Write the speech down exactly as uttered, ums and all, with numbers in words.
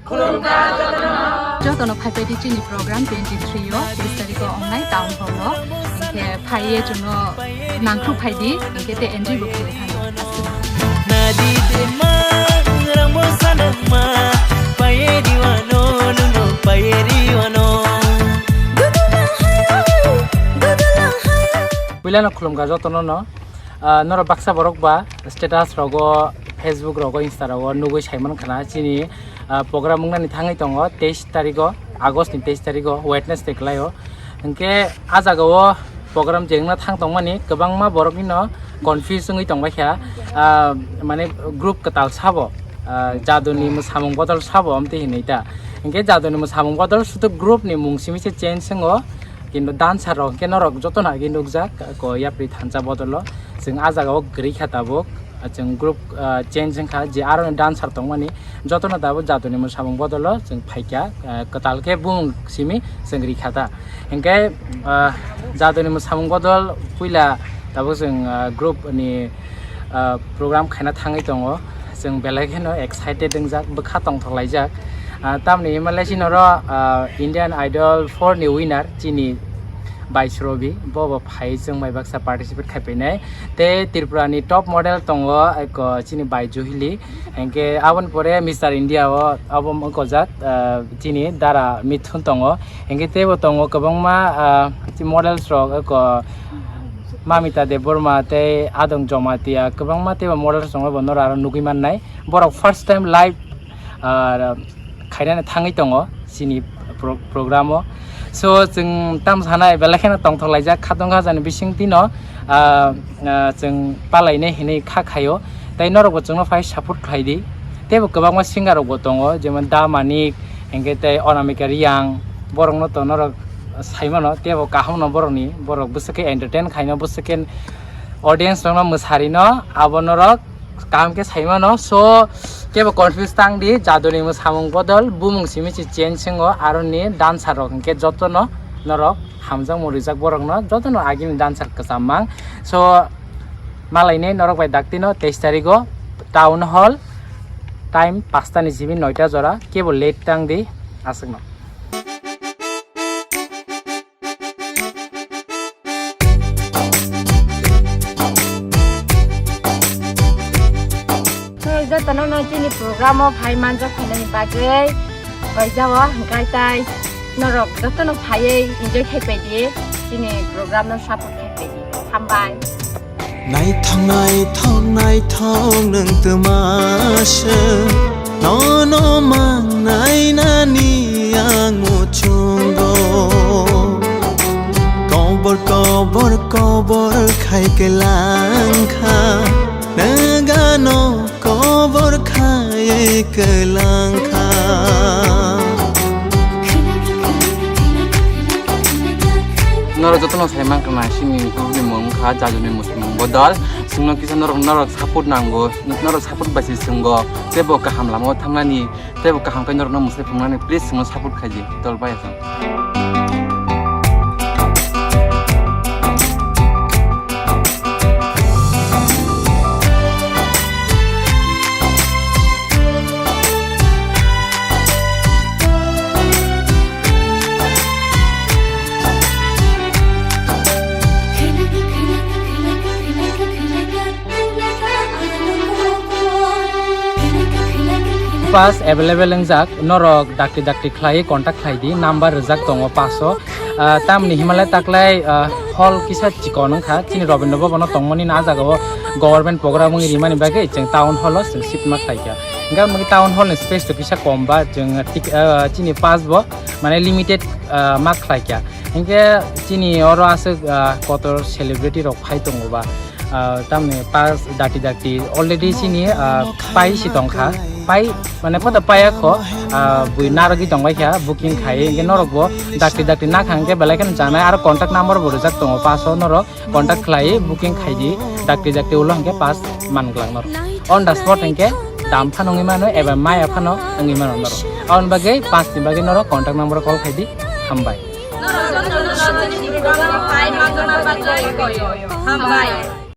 Jotono phai phaidi chini program twenty three o, tris tarikh o ongnai town hall o. Hinkhe phaiye chwngno nangkuk phaidi, hinkhe tei enjoy bo khlai thangdi. Nadi de ma, ramo sanama, paye diwano, nuno paye diwano. Puilano khulumkha jotono no. Ah, norok baksa borok ba status rogo, Facebook rogo, Insta rogo nugwi saiman khana chini, ah, program wngnani thangwi tongo teis tarikh o, August ni teis tarikh o, Wednesday kwlai o. Hinkhe ah jaga o program je wngna thang tongmani kwbangma borok nino confuse wngwi tongbaikha, ah, mane group kwtal sabo, ah, jaduni mwsamung bodol sabo amtwi hinwi ta. Hinkhe jaduni mwsamung bodol sudu group ni mung simi se change wngo. Kintu dancer rok hinkhe norok jotono agi nukjak, ko yapri thansa bodolo. Chwng ah jaga o kwrwi kha tabuk, chwng group, ah, change wngkha, je aro dancer tongmani jotono tabuk jaduni mwsamung bodolo chwng phaikha, ah, kwtal khe bumung simi chwng rikha ta. Hinkhe, ah, jaduni mwsamung bodol puila tabuk chwng, ah, group ni, ah, program khaina thangwi tongo. Chwng belai kheno excited wngjak, bwkha tongthok laijak. Ah, tamni himalai chini oro, ah, Indian Idol four ni winner chini bai Srobi, bo bo phai chwng bai baksa participate khai painai. Tei Tripura ni top model tongo, eko chini bai Juhili. Hinkhe aboni pore Mister India o abo wngkojak, ah, chini Dara Mithun tongo. Hinkhe teibo tongo kwbangma, ah, models rok, eko Mamita Debbarma tei Adong Jamatia, kwbangma teibo models rok bo norok aro nugwi mannai. Borok first time live, ah, khainani thangwi tongo chini pro-, program o. So, chwng tam sanai belai kheno tongthok laijak, khatungkha jani bising tino, ah, ah, chwng palainai hinwi kha khaio. Tei norokbo chwngno phai support khlai di. Teibo kwbangma singer rokbo tongo, jemon Da Manik, hinkhe tei Anamika Reang, borokno to norok saimano, teibo kahamno borokni, borok bwswk khe entertain khaino, bwswk khe audience rokno mwsarino, abo norok kaham khe saimano. So, kebo confuse tang di, jaduni mwsamung bodol bumung simi se change wngo, aroni dancer rok hinkhe jotono norok hamjakmung rijak borokno, jotono agini dancer kwcham mang. So, malainai norok bai daktino teis tarikh o town hall, time pasta ni simi noita jora, kebo late tang di, aswkno. Jotono no chini program o phai manjak phainani bagwi koi jao, hwnkhe tai norok jotono phaiwi enjoy khai pai di, chini program no support khai pai di. Hambai. Naithok, naithok, naithok nwng twma se, nono mangnai nani ang muchungo. Kobor, kobor, kobor khai kwlangkha, nwgano kobor khai kwlangkha. Norok jotono sai mankha na, chini hwnwi mung kha jajuni muchung bodol. Chwngno kisa norok, norok support nango, norok support bai se chwng bo teibo kaham lama o thangnani, teibo kaham khe norokno mwsai phunuknani, please chwngno support khai di, dol bai aswk. Pass available wngjak, norok dakti dakti khlaiwi contact khlai di, number rijak tongo pass o. Ah, tamni himalai taklai, ah, hall kisa chikon wngkha, chini Rabindra Bhavan o tongmani na, ah jaga o government program wngwi rimani bagwi chwng town hall o chwng shift ma khlaikha. Hwnkhe omo town hall ni space to kisa kom ba, chwng tik, ah, chini pass bo mane limited, ah, ma khlaikha. Hwnkhe chini oro aswk, ah, kotor celebrity rok phai tongo ba. Ah, tamni pass dakti dakti already chini, ah, pai si tongkha. Pai mane poda paya kho, ah, bui narwgwi tongbai kha, booking khai, hwnkhe norok bo dakti dakti nakha hwnkhe belai kheno chanai, aro contact number bo rijak tongo, pass o norok contact khlai booking khai di, dakti dakti ulo hwnkhe pass man glak norok. On the spot hwnkhe dam phano wngwi mano, eba maya phano wngwi mano norok. Aboni bagwi pass ni bagwi norok contact number call khai di, hambai. Hambai.